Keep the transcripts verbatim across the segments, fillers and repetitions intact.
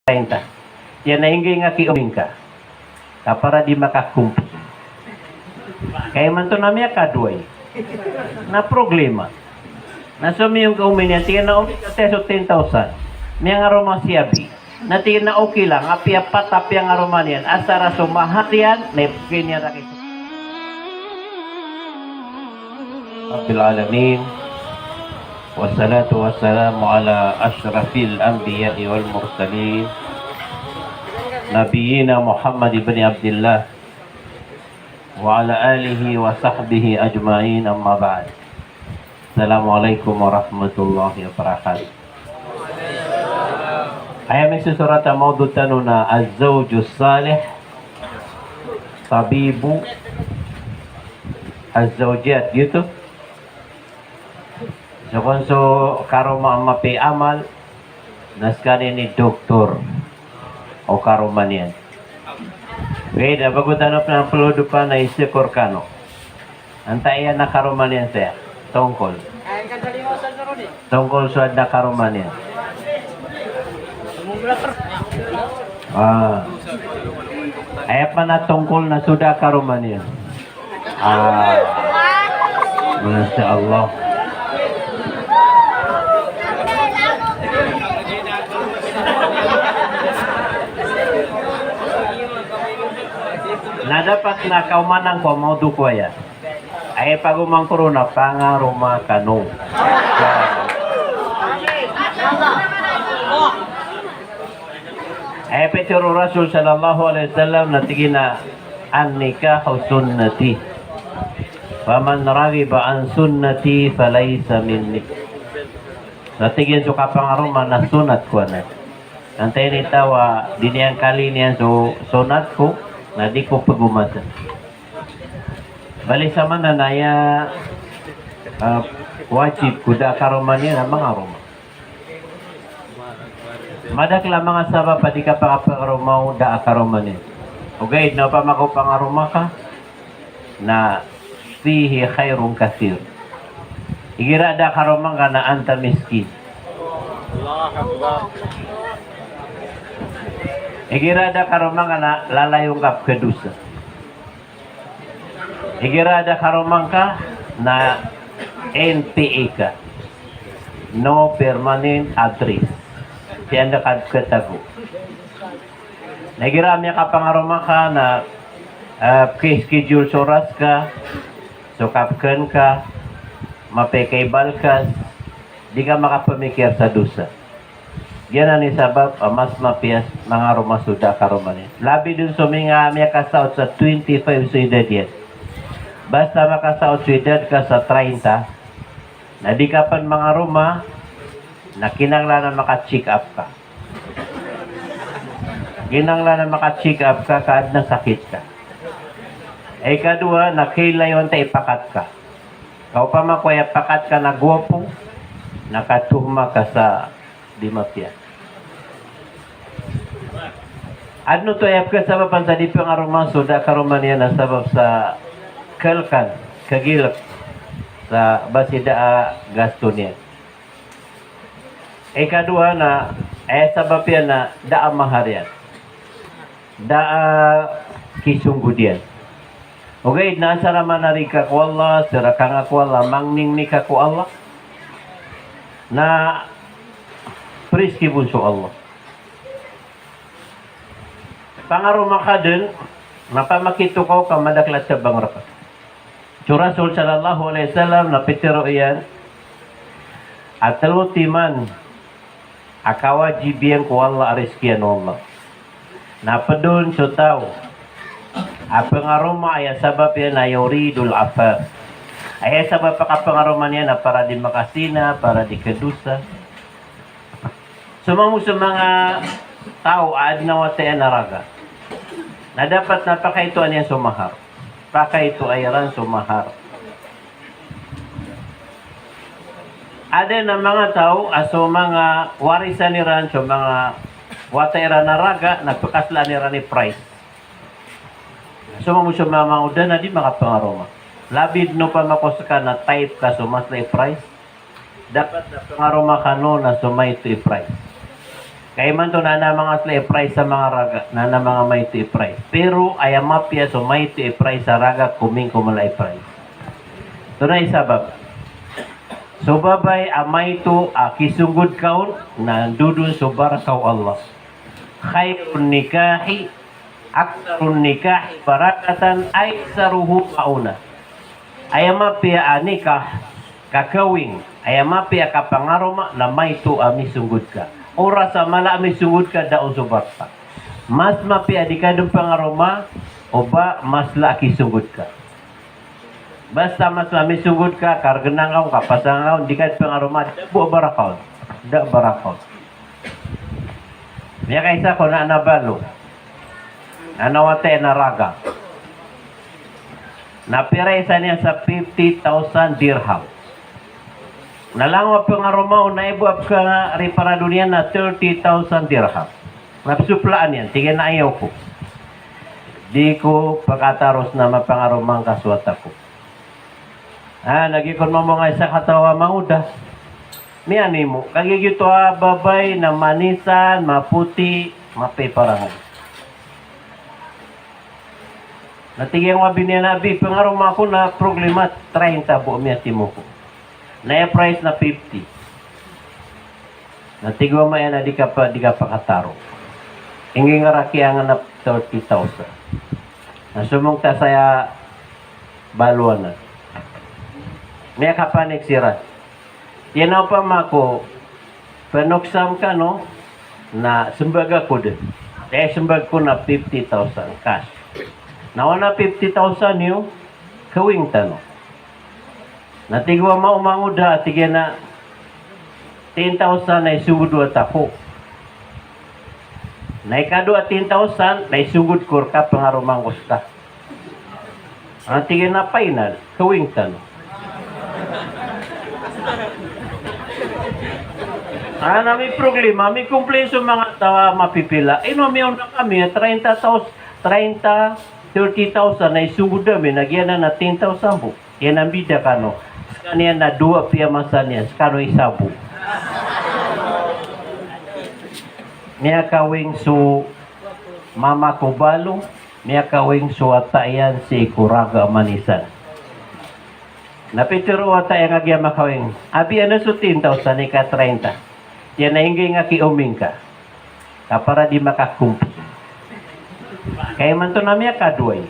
Tainta. Tig iyan a inggaing a ki-omi ngka. Ka para di makakompi. Ka imanto na miyakadowa i. Na problema. Na somiyong ka omi niyan, tig iyan a omi ka, tig iyan, so ten thousand. Miyangaroma si abi. Na tig iyan a okay lang, apiya pat a piyangaroma niyan. Asar a so mahar iyan, na ibgay niyan rk. Rabbil alamin. Wassalatu wassalamu ala asyrafil anbiya'i wal mursalin, nabiyyina Muhammad ibn Abdillah, wa ala alihi wa sahbihi ajma'in, amma ba'd. Assalamu alaikum warahmatullahi wabarakatuh. Aya misosorat a mawdu tano na az-zawju salih tabibu az-zawjat, giyoto. So kon so karoma a mapiya i amal, na skaniyan i doktor o karoma niyan. Ogaid na bago tano pn plodopan na isikor kano. Antaa iyan a karoma niyan saya? Tongkol. Tongkol so adn a karoma niyan. Ah. Aya pn a tongkol na so da a karoma niyan. Ah. Masha Allah. Na dapat na kaomanan ko a mawdu ko aya. Aya pagomangkoron na pangaroma kano. Aya pitharo o Rasul sallallahu alaihi wasallam na tig iyan a, "An-nikahu sunnati. Faman raghiba an sunnati falaysa minni." Na tig iyan so kapangaroma na sonat ko anan. Antaa i taw a di niyan kali niyan so sonat ko, na di ko pagomatan. Bali sa maana na aya, ah, wajib ko da a karoma niyan na mangaroma. Madakl a manga sabap a di kapakapangaroma o da a karoma niyan. Ogaid na opama ka pangaroma ka, na fihi khairun kathir. Igira a da a karoma ngka na anta miskin. Igira a da a karoma ngka na lalayon ka pkhadosa. Igira a da a karoma ngka na N P A ka. No permanent address. Tig iyan a da ka pkhatago. Na igira a miyakapangaroma ka na, ah, pki-schedule so oras ka, so kapkhan ka, mapiya i kaibalkas, di ka makapamikir sa dosa. Giyanan i sabap a mas mapiya mangaroma so da a karoma niyan. Labi dn so manga miyakasaot sa twenty-five so idad iyan. Basta makasaot so idad ka sa treinta, na di ka pn mangaroma, na kinanglan a maka-check up ka. Kinanglan a maka-check up ka, ka adn a sakit ka. Ikadowa, na kailay o antaa i pakat ka. Ka opama ko aya pakat ka na gwapo, na katohma ka sa di mapiya. Adn oto aya pkhasabapan sa di pangaroma so da a karoma niyan na sabap sa kalkan, kagilk sa ba si da a gasto niyan. Ikadowa na, aya sabap iyan na da a mahar iyan. Da a kisonggod iyan. Ogaid na asar a manarig ka ko Allah, sii rakanga ko Allah, mangningni ka ko Allah, na priski bo so Allah. Pangaroma ka dn, na pamakito ka o ka madakl a tabang rka. So Rasul sallallahu alaihi wasallam na pitharo iyan a tlo timan a kawajib iyan ko Allah a rizkian o Allah. Na pd on so taw a pangaroma aya sabap iyan a yuridul afaf. Aya sabap a kapangaroma niyan na para di makazina, para di kadosa. So mambo so manga taw a adn a wata iran a raga, na dapat na pakaitoan iran so mahar. Pakaitoa iran so mahar. Adn a manga taw a so manga warisan iran, so manga wata iran a raga, na pkaslaan iran i prize. So mambo so manga oda na di makapangaroma. Labi dn opama ko ska na type ka so masla i prize, dapat na pangaroma kano na so maito i prize. Kaimanto na, na manga sla i price sa manga raga, na, na manga maito i price. Pero aya mapiya so maito i price sa raga, komingko mala i price. Tonaa i sabap? So babay a maito a kisonggod ka on, na ndo dn so baraka o Allah. Khairun nikahi, aktharun nikahi barakatan, aitharuhu mauna. Aya mapiya a nikah, kakawing, aya mapiya a kapangaroma na maito a misonggod ka. Oras a mala a misonggod ka, da on so baraka. Mas mapiya a di ka dn pangaroma, o ba mas la a kisonggod ka. Basta mas la a misonggod ka, kargn angka on, kapasang angka on, di ka dn pangaroma, da bo a baraka on. Da a baraka on. Miyakaisa ko na, na balo. Na, na wata iyan a raga. Na pira isa niyan sa fifty thousand dirham. Na langon a pangaroma on na aya bo a pkariparado niyan na thirty thousand dirham. Na psoplaan iyan, tig iyan a ayaw ko. Di ko pkataros na mapangaroma ngka so wata ko. Ah, lagid kon mambo ngka i sakataw a mangoda. Miyanimo, kagiya giyoto a babay na manisan, mapoti, mapiparangan. Na tig iyan ko a bini iyan a, "Abi, pangaroma ako na problema, treinta bo a miyatimo ko. Na aya price na fifty." Na tig o ama iyan a, "Di ka pa, di ka pakataro. Inggi nga rakn angkanan a thirty thousand." Na somong ta saya balo anan. Miyakapanik siran. Tig iyan a, "Opama ko pnoksam kano, na smbag ako dn. Aya smbag ko na fifty thousand cash. Na o na fifty thousand iyo, kawing tano." Na tig o ama o mangoda, tig iyan a, "Ten thousand na isonggod o wata ko. Na ikadowa a ten thousand na isonggod ko rka, pangaroma ngko ska." Na tig iyan a, "Final, kawing tano." Ah, na miproblema, micomplain so manga taw a mapipila. Ino miyaona kami a treinta thousand, treinta, thirty thousand na isonggod ami, na giyanan na ten thousand bo. Iyan a mbida kano. Skaniyan na dowa piya masa niyan, skano isa bo. Miyakawing so mama ko balo, miyakawing so wata iyan sii ko raga a manisan. Na pitharo o wata iyan a giya makawing, "Abi, ano so ten thousand ika treinta?" Tig iyan a, "Inggi nga ki omi ngka. Ka para di makakompi." Kaimanto na miyakadowa iyan.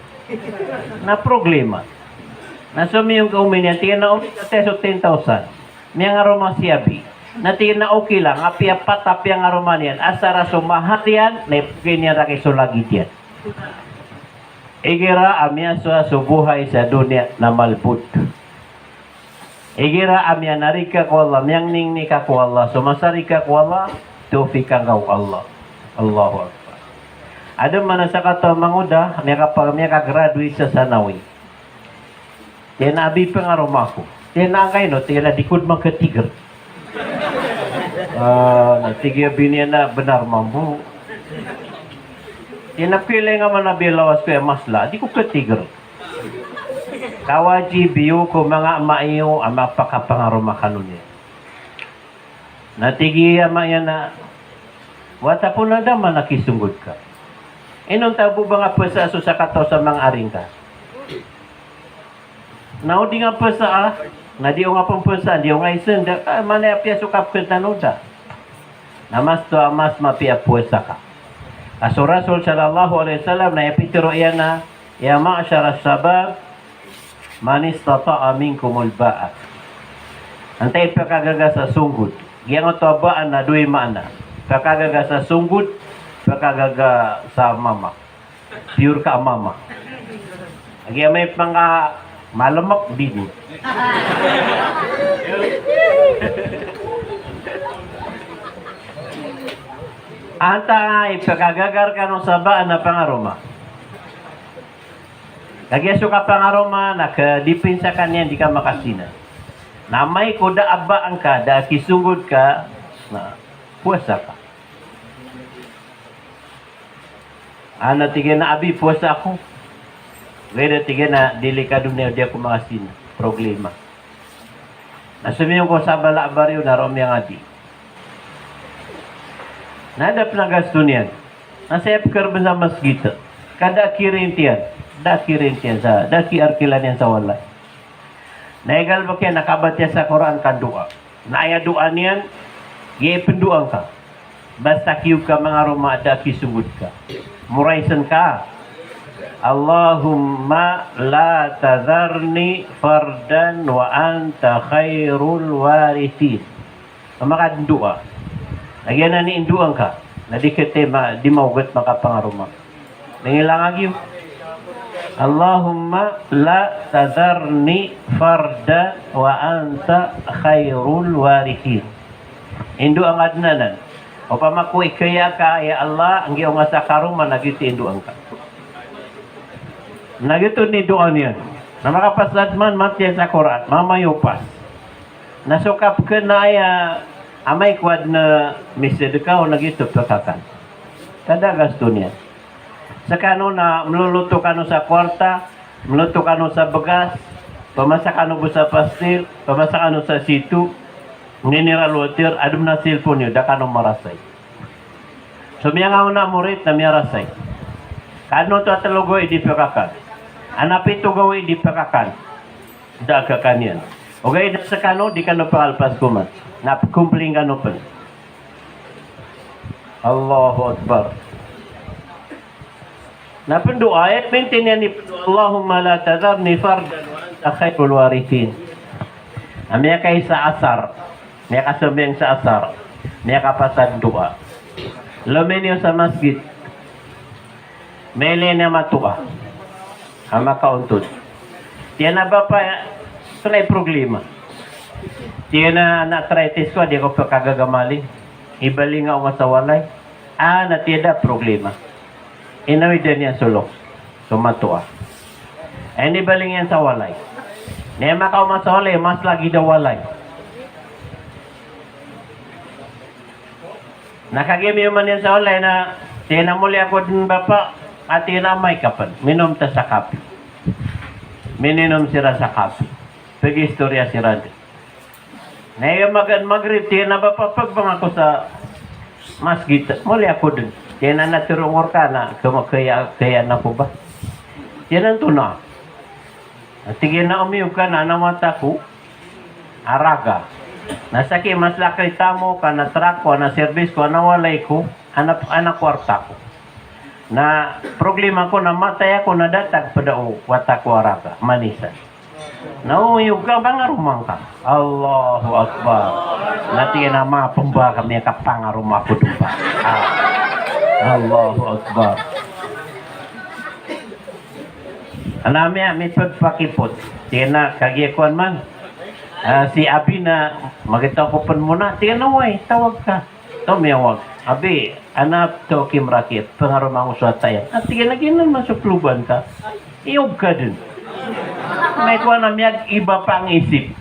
Na problema. Na somiyong ko omi niyan, tig iyan a, "Omi, katii so ten thousand. Miyangaroma si abi." Na tig iyan a, "Okay lang, apiya pat a piyangaroma niyan, asar a so mahar iyan, na ipokay niyan rakn so lagid iyan." Igira a miyasowa so boway sa doniya na malbod. Igira a miyanarika ko Allah, miyangningnika ko Allah, so masarika ko Allah, tawfikan ka o Allah. Allahu Akbar. Adn man a sakataw a mangoda, miyakapa-, miyakagraduate sa sanawi. Tig iyan a, "Abi, pangaroma ako." Tig iyan a, "Angkaino?" Tig iyan a, "Di ko dn makatigr." Ah, na tig iyan a bini iyan a, "Bnar mambo." Tig iyan a, "Pkhailay nga man a biyalawas ko aya masla, di ko katigr." Kawajib iyo ko manga ama iyo a mapakapangaroma kano niyan. Na tig i ama iyan a, "Wata ko, na da man a kisonggod ka. Inonta bo ba nga pasa so sakataw sa manga ari ngka?" Na o di nga pasa, na di o nga pn pasa, di o nga isnda, ah, mana apiya so kapkn tano da. Na mas to a mas mapiya powasa ka. Ka so Rasul sallallahu alaihi wasallam na aya pitharo iyan a, "Ya ma'shar ash-shabab, man istata'a minkumul ba'ah." Antaa i pakagaga sa songgod. Giyangkoto a ba'ah na dowa i maana. Pakagaga sa songgod, pakagaga sa mama. Pure ka a mama. Lagid a may pangka malmk, di bo. Antaa i pakagaga rkano sa ba'ah na pangaroma. Kagiya so kapangaroma na kadipinsa ka niyan di ka makazina. Na amay ko da a ba'ah ngka, da a kisonggod ka, na powasa ka. Ana tig iyan a, "Abi, powasa ako." Ogaid a tig iyan a, "Delikado niyan, di ako makazina." Problema. Na somiyong ko sa bala a baryo na roo miyangadi. Na da pn a gasto niyan. Na saya pkharb sa masgit. Ka da kirintiyan. Da kirintiyan sa, da kiarkilan iyan sa walay. Na igalbk iyan na kabat iyan sa Qur'an ka doa. Na aya doa niyan, giya i pndoa ngka. Basta kiyog ka mangaroma a da a kisongod ka. Moraisn ka. Allahumma la tadharni fardan wa anta khairul warithin. Amay ka dn doa. Lagid anan i ndoa ngka. Na di kate ma, di maogat makapangaroma. Mangilangag iyo. Allahumma la tadharni fardan wa anta khairul warithin. Indoa ngka dn anan. Opama ko ikaya ka, ya Allah, anggiya o nga sa karoma, na giyoto i indoa ngka. Na giyoto i doa niyan. Na makapasad man, matiya sa Qur'an, mamayopas. Na so kapkn a aya amay ko adn a misadka o na giyoto pkakan. Ka da a gasto niyan. Skano na mloloto kano sa kwarta, mloloto kano sa bgas, pamasa kano bo sa pastil, pamasa kano sa situ, mineral water, adn a cellphone iyo, da kano marasay. So miyangaona a morit na miyarasay. Ka adn oto a tlo gawii di pkakan. Adn a pito gawii di pkakan. Da a kakan iyan. Ogaid na skano, di kano pangalpas koman. Na pkomplain kano pn. Allahu Akbar. Na pndoa, aya mintin iyan i pndoa, Allahumma la tadharni fardan wa anta khairul warithin. Na miyakaisa asar, miyakasambayang sa asar, miyakapasad doa. Lomi niyo sa masgit. Mailay niyan a matoa a makaontod. Tig iyan a, "Bapa, so na i problema." Tig iyan a, "Na arthritis ko, di ako pkagagamali. Ibalinga o nga sa walay." "Ah," na tig iyan, "da problema." Inawidan iyan so loks so matoa. Inibaling iyan sa walay. Na aya makaoma sa walay, mas lagid a walay. Na kagiya miyoman iyan sa walay na, tig iyan a, "Moli ako dn, Bapa." A tig iyan a, "Amay ka pn, minom ta sa kapi." Mininom siran sa kapi. Pag-istorya siran dn. Na aya magaan Maghrib, tig iyan a, "Bapa, pagbang ako sa masgit." "Moli ako dn." Tig iyan a, "Na tharoon ko rka na kama-, kaya, kaya na ko ba." Tig iyan a, "Antonaa?" Tig iyan a, "Omiyog ka na adn a wata ko a raga. Na saki mas laki tamok, adn a truck ko, adn a service ko, adn a walay ko, adn a, adn a kwarta ko. Na problema ko na matay ako na da tagpda o wata ko a raga, manisan. Na omiyog ka, pangaroma ngka." Allahu Akbar. Na tig iyan a, "Mapmba kami a kapangaroma ko dn ba." Ah. Allahu Akbar. Ana miya, mipagpakipot. Tig iyan a, "Kagiya kowan man, ah, si Abi na magitaw ko pn mona." Tig iyan a, "Oway, tawag ka." Taw miyawag. "Abi, ana taw ki mraki, pangaroma ngka so wata iyan." A tig iyan a, "Giyanan man so kloban ka." Iyog ka dn. Amay kowan a miyag-iba pn a isip.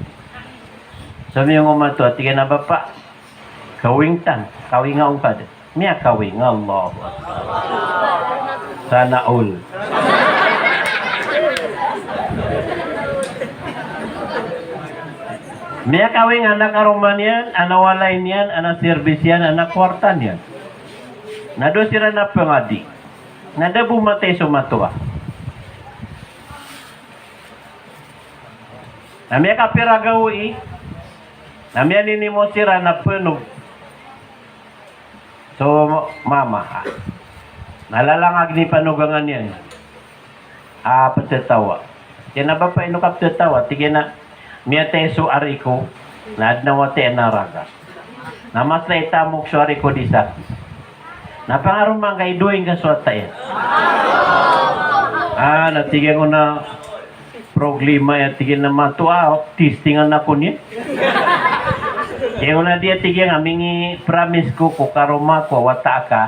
So miyong o matoa, tig iyan a, "Bapa, kawing tano, kawinga ngka dn." Miyakawing, Allahu Akbar. Sana all. Miyakawing, adn a karoma niyan, adn a walay niyan, adn a service iyan, adn a kwarta niyan. Na dowa siran a pangadi. Na da bo matay so matoa. Na miyakapira gawii. Na miyaninimo siran a panog so mama. Na lalangag i panogangan iyan a ptatawa. Tig iyan a, "Bapa, ino ka ptatawa?" Tig iyan a, "Miyatay so ari ko, na adn a wata iyan a raga. Na mas laki tamok so ari ko di saki. Na pangaroma ngka, idowa ingka so wata iyan." Ah, na tig iyan a, "Problema iyan," tig iyan a, "matoa, testingan ako niyan." Tig iyan a, "Di," tig iyan a, "mingi-promise ko ko karoma ko a wata aka,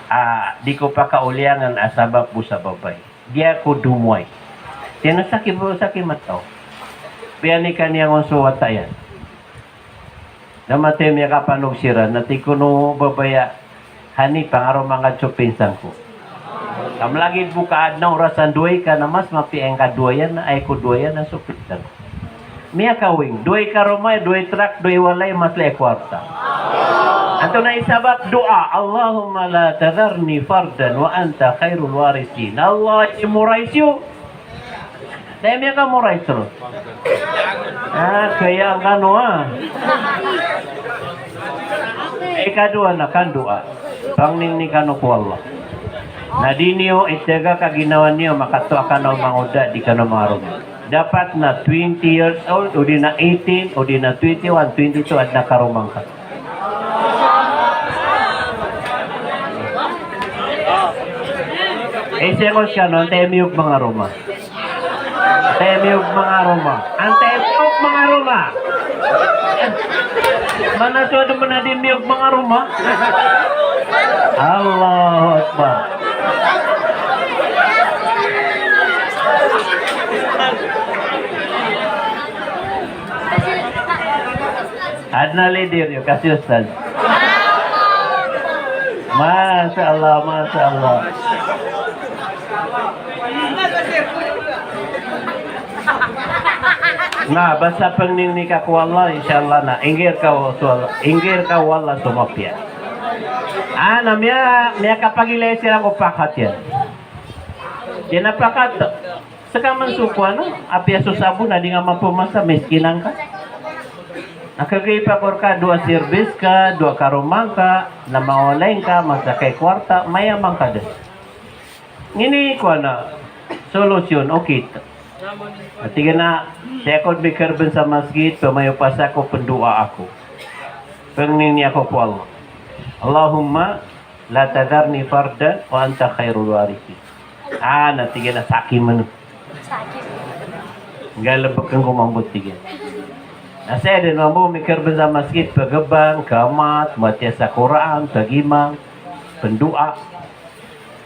ah, di ko pakaoliyangan a sabap bo sa babay. Di ako domoway." Tig iyan a, "Saki bo, saki mataw." Piyanikan iyan on so wata iyan. Na matay, miyakapanog siran, na tig kon o babay a, "Honey, pangaroma ngka so pinsan ko. Ka mlagid bo ka adn a oras a doway ka na mas mapiya i ngka doway iyan, na aya ko doway iyan na so pinsan ko." Miyakawing, doway karoma, doway truck, doway walay, mas laki kwarta. Antonaa i sabap? Doa. Allahumma la tadharni fardan wa anta khairul warithin. Allah, i morais iyo. Taimi ka morais tero. Ah, kaya ang kano, ah. Ikadowa na kandoa. Pangningni kano ko Allah. Na di niyo itaga ka ginawa niyo, makatoa kano mangoda, di kano mangaroma. Dapat na twenty years old, o di na eighteen, o di na twenty-one, twenty-two, adn a karoma ngka. Isengos kano, antaa i miyog mangaroma. Antaa i miyog mangaroma. Antaa i miyog mangaroma. Mana so adn a di miyog mangaroma. Allahu Akbar. Adn a leader iyo, kasi Ustadz. Masha Allah, masha Allah. Na, basta pangningni ka ko Allah, insha Allah na. Inggir ka o so Allah. Inggir ka o Allah so mapiya. Ah, na miya, miyakapagilay siran ko pakat iyan. Di na pakat. Seka man so kowan, apiya so sabo na di nga mapamasa, miskinan ka. Na kagiya ipakor ka, dowa service ka, dowa karoma ngka, na mawalay ngka, masakay ko warta, mayaman ka dn. Ngini kowan, solusyon, okit. Tig iyan a, sii ako dn mikarban sa masgit, pamayopas ako, pndoa ako. Pangningni ako ko Allah. Allahumma la tadharni fardan wa anta khairul warithin. Ah, na tig iyan a saki man. Nggalbkn ko mambo, tig iyan. Na sii dn mambo mikarban sa masgit, pgabang, kamat, matiya sa Qur'an, pagimang, pndoa.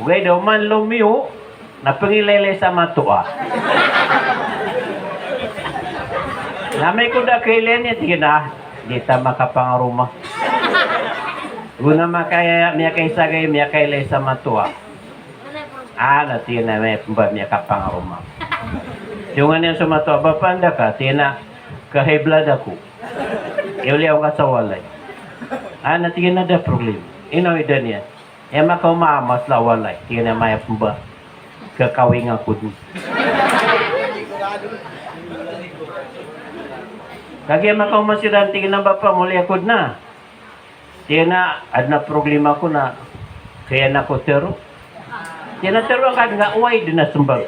Ogaid oman lomiyo, na pangilaylay sa matoa. Na amay ko da kailay niyan, tig iyan a, ah, di ta makapangaroma. Go na makaya, miyakaisa gay, miyakailay sa matoa. Ah, na tig iyan a, miyapmba, miyakapangaroma. Tig iyan a so matoa, bapa, anda ka? Tig iyan a, ka-high blood ako. Iyoliyaw ngka sa walay. Ah, na tig iyan a da problem. Ino ida niyan? Aya makaoma a masla walay, tig iyan a mayapmba. Kakawing ako dn. Kagiya makaoma siran, tig iyan a bapa, mawlay ako dn a. Tig iyan a adn a problema ko na kaya na ko tero. Tig iyan a tero angka dn a oway dn a smbag.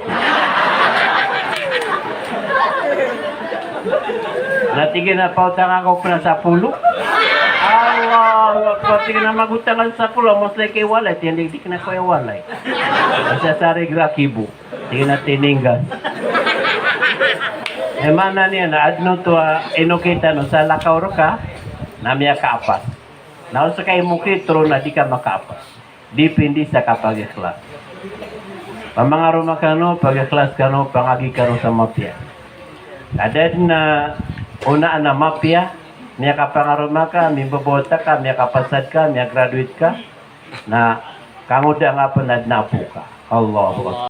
Na tig iyan a paotangan ka pn a sapolo. Allahu Akbar, tig iyan a magotang ka sa sapolo, a maslay ka i walay, tig iyan a di, di kna ko i walay. Isa sa rigra kibo, tig iyan a tininggas. Aya maana niyan na adn oto a inokitan o salakaw rka, na miyakaapas. Na o ska i mokit ron na di ka makaapas. Dipindi sa kapagikhlas. Pamangaroma kano, pagikhlas kano, pangagi kano sa mapiya. Ka da dn a onaan a mapiya, miyakapangaroma ka, mimbabawata ka, miyakapasad ka, miyagraduate ka, na kangoda ngka pn adn a apo ka. Allahu Akbar.